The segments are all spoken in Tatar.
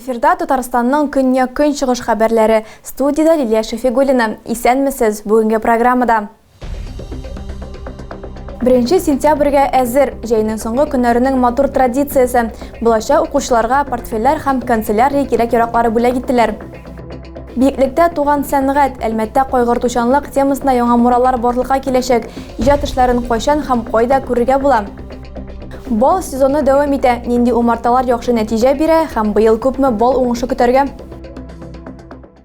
Эфирда Татарстанның көньяк-көнчыгыш хәбәрләре. Студиядә Лилия Шәфигуллина. Исәнмесез! Бүгенге программада. Беренче сентябрьгә әзер. Җәйнең соңгы көннәренең матур традициясе. Булачак укучыларга портфельләр һәм канцелярия кирәк-яраклары бүләк иттеләр. Биеклектә туган сәнгать, Әлмәттә кайгыртучанлык темасына яңа муралар барлыкка киләчәк. Иҗат эшләрен кайчан һәм кайда күрергә була? Бал сезоны дәвам итә. Нинди умарталар яхшы нәтиҗә бирә һәм быел күпме бал уңышы көтәргә?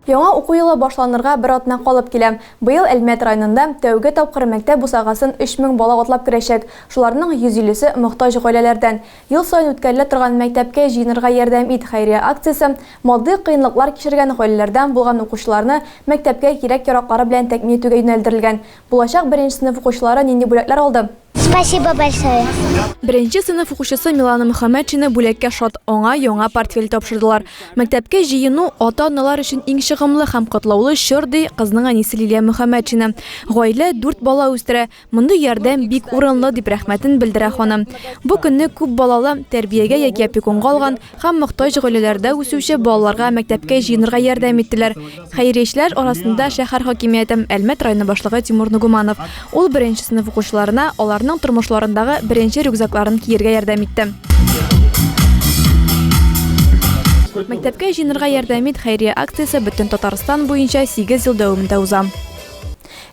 Яңа уку елы башланырга бер атна калып килә. Быел Әлмәт районында тәүге тапкыр мәктәп бусагасын 3000 бала атлап керәчәк. Шуларның 150-се мохтаҗ гаиләләрдән. Ел саен үткәрелә торган Мәктәпкә җыенырга ярдәм ит хәйрия акциясе матди кыенлыклар кичергән гаиләләрдән булган укучыларны мәктәпкә кирәк-яраклары белән тәэмин итүгә юнәлдерелгән. Булачак беренче сыйныф укучылары нинди бүләкләр алды? Спасибо большое. Беренче сыйныф укучысы Милана Мөхәммәтшина бүләккә шат, аңа яңа портфель тапшырдылар. Мәктәпкә җыену, ата-аналар өчен иң чыгымлы һәм катлаулы чор, ди кызның әнисе Лилия Мөхәммәтшина. Гаилә дүрт бала үстерә. Мондый ярдәм бик урынлы, дип рәхмәтен белдерә ханым. Бу көнне күп балалы, тәрбиягә яки опекунга алган һәм мохтаҗ гаиләләрдә үсүче балаларга мәктәпкә җыенырга ярдәм иттеләр. Хәйриячеләр арасында шәһәр хакимияте, Әлмәт районы башлыгы Тимур Нугуманов. Ул беренче сыйныф укучыларына аларның тормышларындагы беренче рюкзакларын киергә ярдәм итте. Мәктәпкә җыенырга ярдәм ит хәйрия акциясе бөтен Татарстан буенча сигез ел дәвамында уза.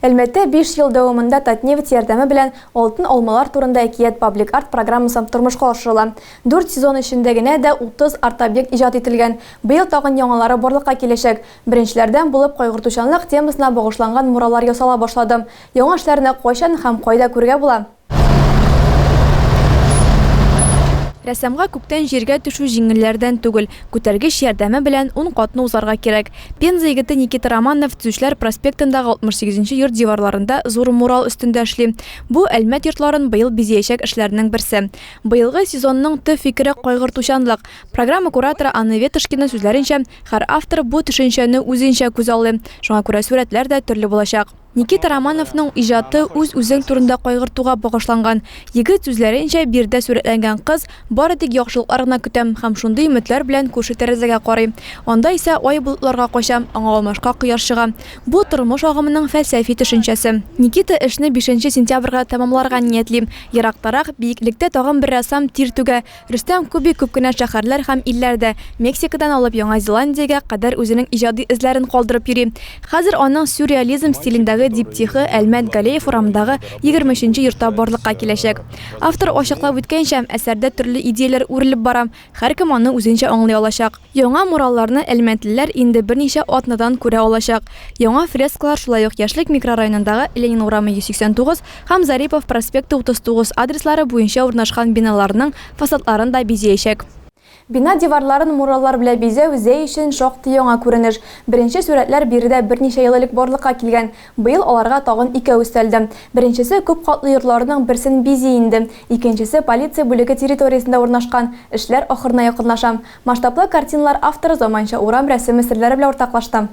Әлмәттә биш ел дәвамында Татнефть ярдәме белән Алтын алмалар турында әкият паблик-арт программасы тормышка ашырыла. Дүрт сезон эчендә генә дә 30 арт-объект иҗат ителгән. Быел тагын яңалары барлыкка киләчәк. Беренчеләрдән булып кайгыртучанлык темасына багышланган мураллар ясала башлады. Яңа эшләрне кайчан һәм кайда күрергә була? Рәссамга күктән җиргә төшү җиңелләрдән түгел. Күтәргеч ярдәме белән ун катны узарга кирәк. Пенза егете Никита Романов Төзүчеләр проспектындагы 68 нче йорт диварларында зур мурал өстендә эшли. Бу, Әлмәт йортларын быел бизиячәк эшләрнең берсе. Быелгы сезонның төп фикере, кайгыртучанлык. Программа кураторы Анна Ветошкина сүзләренчә, һәр автор бу төшенчәне үзенчә күзаллый. Шуңа күрә сурәтләр дә төрле булачак. Никита Романовның иҗаты үз-үзең турында кайгыртуга багышланган. Егет сүзләренчә, биредә сурәтләнгән кыз бары тик яхшылыклар гына көтә һәм шундый өметләр белән күрше тәрәзәгә карый. Анда исә ай болытларга кача, аңа алмашка кояш чыга. Бу, тормыш агымының фәлсәфи төшенчәсе. Никита эшне бишенче сентябрьгә тәмамларга ниятли. Ерактарак, биеклектә тагын бер рәссам тир түгә. Рөстәм Куби күп кенә шәһәрләр һәм илләрдә, Мексикадан алып Яңа Зеландиягә кадәр үзенең иҗади эзләрен калдырып йөри. Хәзер аның сюрреализм стилендәге диптихы Әлмәт Галеев урамындагы 23 нче йортта барлыкка киләчәк. Автор ачыклап үткәнчә, әсәрдә төрле идеяләр үрелеп бара, һәркем аны үзенчә аңлый алачак. Яңа муралларны әлмәтлеләр инде берничә атнадан күрә алачак. Яңа фрескалар шулай ук Яшьлек микрорайонындагы Ленин урамы 189 һәм Зарипов проспекты 39 адреслары буенча урнашкан биналарның фасадларын да бизиячәк. Бина диварларын мураллар белән бизәү Зәй өчен шактый яңа күренеш. Беренче сурәтләр биредә берничә ел элек барлыкка килгән. Быел аларга тагын икәү өстәлде. Беренчесе күп катлы йортларның берсен бизи инде. Икенчесе полиция бүлеге территориясендә урнашкан. Эшләр ахырына якынлаша. Масштаблы картиналар авторы заманча урам рәсеме серләре белән уртаклашты.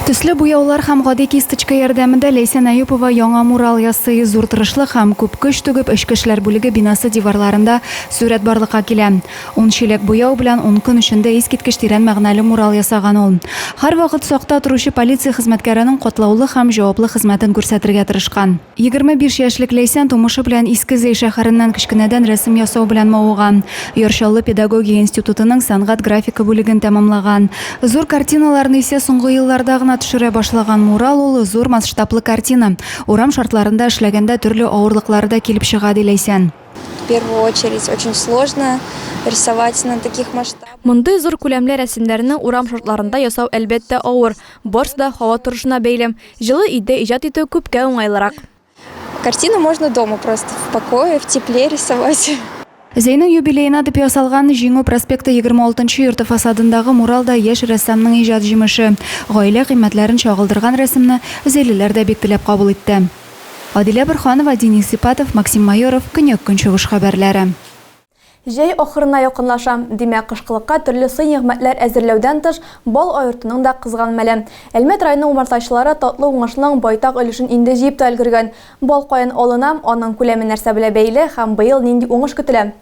Төсле буяулар һәм гади кисточка ярдәмендә Ләйсән Әюпова яңа мурал ясый. Зур тырышлык һәм күп көч түгеп, Эчке эшләр бүлеге бинасы диварларында сурәт барлыкка килә. Ун чиләк буяу белән ун көн эчендә искиткеч тирән мәгънәле мурал ясаган ул. Һәрвакыт сакта торучы полиция хезмәткәренең катлаулы һәм җаваплы хезмәтен күрсәтергә тырышкан. 25 яшьлек Ләйсән тумышы белән Иске Зәй шәһәреннән, кечкенәдән рәсем ясау белән мавыга. Яр Чаллы педагогия институтының сәнгать-графика бүлеген тәмамлаган. Зур картиналарны исә соңгы елларда гына төшерә башлаган. Мурал ул, зур масштаблы картина. Урам шартларында эшләгәндә төрле авырлыклары да килеп чыга, ди Ләйсән. В первую очередь очень сложно рисовать на таких масштабах. Мондый зур күләмле рәсемнәрне урам шартларында ясау, әлбәттә, авыр. Барысы да һава торышына бәйле. Җылы өйдә иҗат итү күпкә уңайлырак. Картину можно дома просто в покое, в тепле рисовать. Зәйнең юбилеена дип ясалган Җиңү проспекты 26 нчы йорты фасадындагы мурал да яшь рәссамның иҗат җимеше. Гаилә кыйммәтләрен чагылдырган рәсемне зәйлеләр дә бик теләп кабул итте. Адилә Борһанова, Денис Сипатов, Максим Майоров, Көньяк-Көнчыгыш хәбәрләре. Җәй ахырына якынлаша. Димәк, кышкылыкка төрле сый-нигъмәтләр әзерләүдән тыш, бал аертуның да кызган мәле. Әлмәт районы умартачылары татлы уңышның байтак өлешен инде җыеп та өлгергән. Бал каян алына, аның күләме нәрсә белән бәйле һәм быел нинди уңыш көтелә?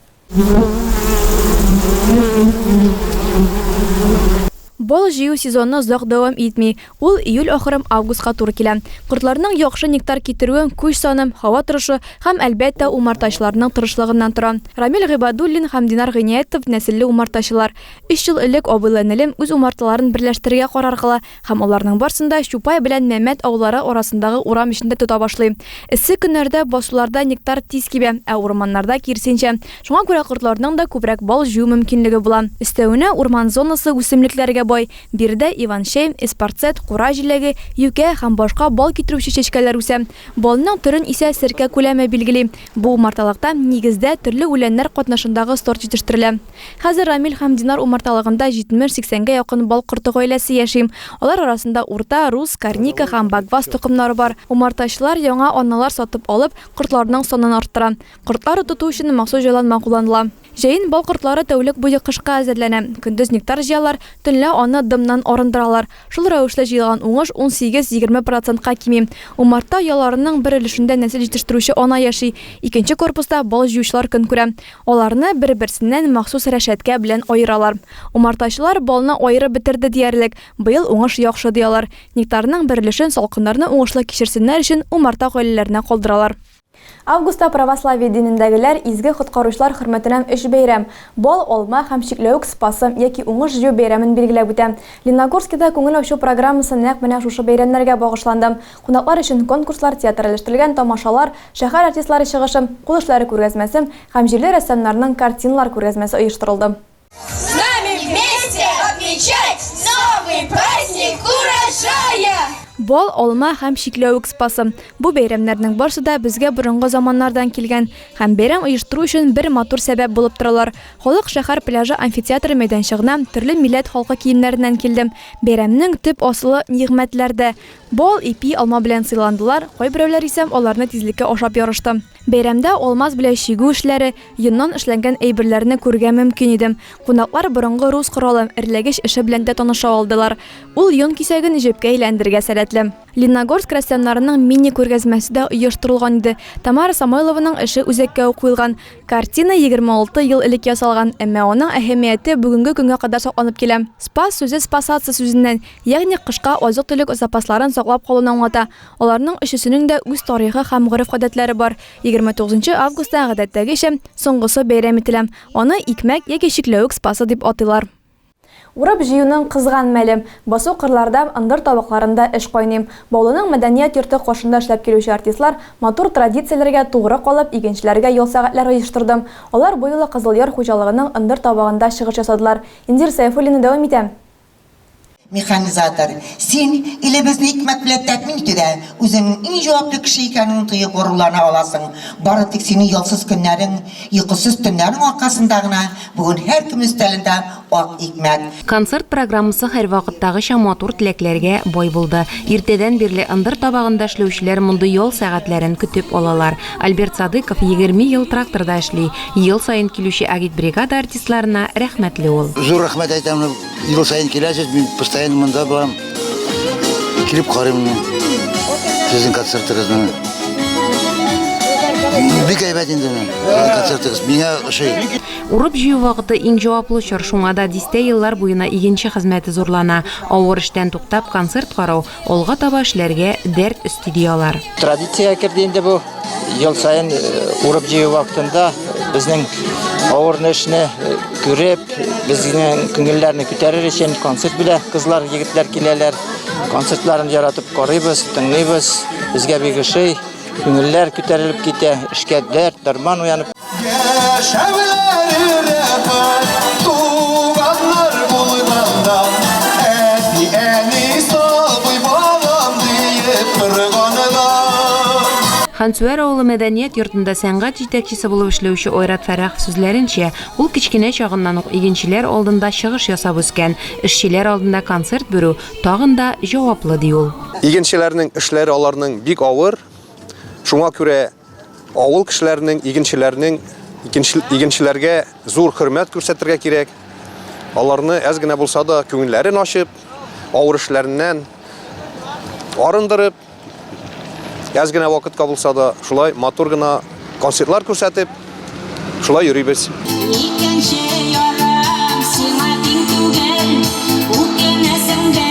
Бал җыю сезоны озак дәвам итми, ул июль ахыры-августка туры килә. Кортларның яхшы нектар китерүе күч саны, һава торышы һәм, әлбәттә, умартачыларның тырышлыгыннан тора. Рамил Гыйбадуллин һәм Динар Гыйниятов нәселле умартачылар. Өч ел элек абыйлы-энеле үз умарталарын берләштерергә карар кыла һәм аларның барсын да Чупай белән Мәмәт авыллары арасындагы урам эчендә тота башлый. Эссе көннәрдә басуларда нектар тиз кибә, ә урманнарда, киресенчә. Шуңа күрә кортларның да күбрәк бал җыю мөмкинлеге була. Өстәвенә, урман зонасы үсемлекләргә бай. Биредә иван-чәй, эспарцет, кура җиләге, юкә һәм башка бал китерүче чәчкәләр үсә. Балның төрен исә серкә күләме билгели. Бу умарталыкта, нигездә, төрле үләннәр катнашындагы сорт җитештерелә. Хәзер Рамил һәм Динар умарталыгында 70-80 гә якын бал корты гаиләсе яши. Алар арасында урта, рус, карника һәм багвас токымнары бар. Умартачылар яңа аналар сатып алып, кортларның санын арттыра. Кортлар тоту өчен махсус җайланма кулланыла. Җәен бал кортлары тәүлек буе кышка әзерләнә. Көндез нектар җыялар, төнлә аны дымнан арындыралар. Шул рәвешле җыелган уңыш 18-20 процентка кими. Умарта ояларының бер өлешендә нәсел җитештерүче ана яши, икенче корпуста бал җыючылар көн күрә. Аларны бер-берсеннән махсус рәшәткә белән аералар. Умартачылар балны аерып бетерде диярлек, быел уңыш яхшы, ди алар. Нектарның бер өлешен салкыннарны уңышлы кичерсеннәр өчен умарта гаиләләренә калдыралар. Августта православие динендәгеләр изге коткаручылар хөрмәтенә өч бәйрәм, бал, алма һәм чикләвек спасы яки уңыш җыю бәйрәмен билгеләп үтә. Лениногорскида күңел ачу программасы нәкъ менә шушы бәйрәмнәргә багышланды. Кунаклар өчен конкурслар, театральләштерелгән тамашалар, шәһәр артистлары чыгышы, кул эшләре күргәзмәсе һәм җирле рәссамнарның картиналар күргәзмәсе оештырылды. С нами вместе отмечать новый праздник урожая! Бал, алма һәм чикләвек спасы. Бу бәйрәмнәрнең барсы да безгә борынгы заманнардан килгән һәм бәйрәм оештыру өчен бер матур сәбәп булып торалар. Халык шәһәр пляжы амфитеатры мәйданчыгына төрле милләт халкы киемнәреннән килде. Бәйрәмнең төп асылы, нигъмәтләрдә. Бал, ипи, алма белән сыйландылар, кайберәүләр исә аларны тизлеккә ашап ярышты. Бәйрәмдә алмаз белән чигү эшләре, йоннан эшләнгән әйберләрне күрергә мөмкин иде. Кунаклар борынгы рус коралы, эрләгеч эше белән дә таныша алдылар. Ул йон кисәген җепкә әйләндерергә сәләтле. Лениногорск рәссамнарының мини-күргәзмәсе дә оештырылган иде. Тамара Самойлованың эше үзәккә үк куелган. Картина 26 ел элек ясалган, әмма аның әһәмияте бүгенге көнгә кадәр сакланып килә. Спас сүзе спасаться сүзеннән, ягъни кышка азык-төлек запасларын саклап калуны аңлата. Аларның өчесенең дә үз тарихы һәм гореф-гадәтләре бар. 29 августта, гадәттәгечә, соңгысы бәйрәм ителә. Аны Икмәк яки Чикләвек спасы дип атыйлар. Урып-җыюның кызган мәле. Басу-кырларда, ындыр табакларында эш кайный. Баулының мәдәният йорты каршында эшләп килүче артистлар матур традицияләргә тугры калып, игенчеләргә ял сәгатьләре оештырды. Алар бу юлы Кызыл Яр хуҗалыгының ындыр табагында чыгыш ясадылар. Индир Сәйфуллина дәвам итә. Механизатор, син илебезне икмәк белән тәэмин итүдә үзеңнең иң җаваплы кеше икәнеңне тоеп горурлана аласың. Бары тик синең ялсыз көннәрең, йокысыз төннәрең аркасында гына бүген һәркем өстәлендә ак икмәк. Концерт программасы һәрвакыттагыча матур теләкләргә бай булды. Иртәдән бирле ындыр табагында эшләүчеләр мондый ял сәгатьләрен көтеп алалар. Альберт Садыйков 20 ел тракторда эшли. Ел саен килүче агитбригада артистларына рәхмәтле ул. Зур рәхмәт әйтәм. Ел саен киләсез, мин постоянно монда булам. Килеп карыйм мин. Сезнең концертыгызны. Бик әйбәт инде мин. Концертыгыз миңа ошый. Урып җыю вакыты иң җаваплы чор, шуңа да дистә еллар буена игенче хезмәте зурлана. Авыр эштән туктап концерт карау алга таба эшләргә дәрт өсти, ди алар. Традициягә керде инде бу. Ел саен урып җыю вакытында безнең авыр эшне күреп, безнең күңелләрне күтәрер өчен концерт белән кызлар, егетләр киләләр. Концертларын яратып карыйбыз, тыңлыйбыз. Безгә бик ошый. Күңелләр күтәрелеп китә, эшкә дәрт, дәрман уянып. Яшәүләре рәхәт, туганнар булганда, әти, әни, сабый балам диеп торганда. Хансүәр авылы мәдәният йортында сәнгать җитәкчесе булып эшләүче Айрат Фәррахов сүзләренчә, ул кечкенә чагыннан ук игенчеләр алдында чыгыш ясап үскән. Эшчеләр алдында концерт бирү тагын да җаваплы, ди ул. Игенчеләрнең эшләре аларның бик авыр. Шуңа күрә Авыл кешеләренең, игенчеләрнең, игенчеләргә зур хөрмәт күрсәтергә кирәк. Аларны әз генә булса да күңелләрен ачып, авыр эшләреннән арындырып, әз генә вакытка булса да шулай матур гына концертлар күрсәтеп, Шулай йөрибез. Икенче ярым сиңа тиң түгел, үкенәсең дә.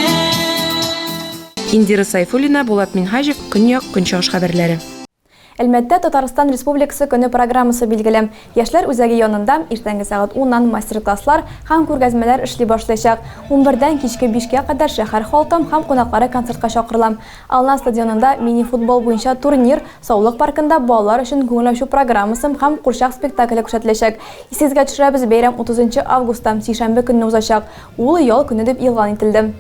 Индира Сайфуллина, Булат Минһаҗев, Көньяк, Көнчыгыш хәбәрләре. Әлмәттә Татарстан Республикасы көне программасы билгеле. Яшьләр үзәге янында иртәнге сәгать уннан мастер-класслар һәм күргәзмәләр эшли башлаячак. Унбердән кичке бишкә кадәр шәһәр халкы һәм кунаклары концертка чакырыла. Ална стадионында мини-футбол буенча турнир, Саулык паркында балалар өчен күңел ачу программасы һәм курчак спектакле күрсәтеләчәк. Исегезгә төшерәбез, бәйрәм 30 нчы августта, сишәмбе көнне узачак. Ул ял көне дип игълан ителде.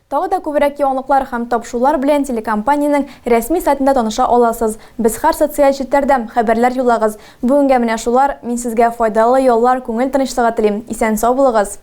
Тагы да күбрәк яңалыклар һәм тапшырулар белән телекомпаниянең рәсми сайтында таныша аласыз. Без һәр социаль челтәрдә, хәбәрләр юллагыз. Бүгенгә менә шулар, мин сезгә файдалы яллар, күңел тынычлыгы телим. Исән-сау булыгыз!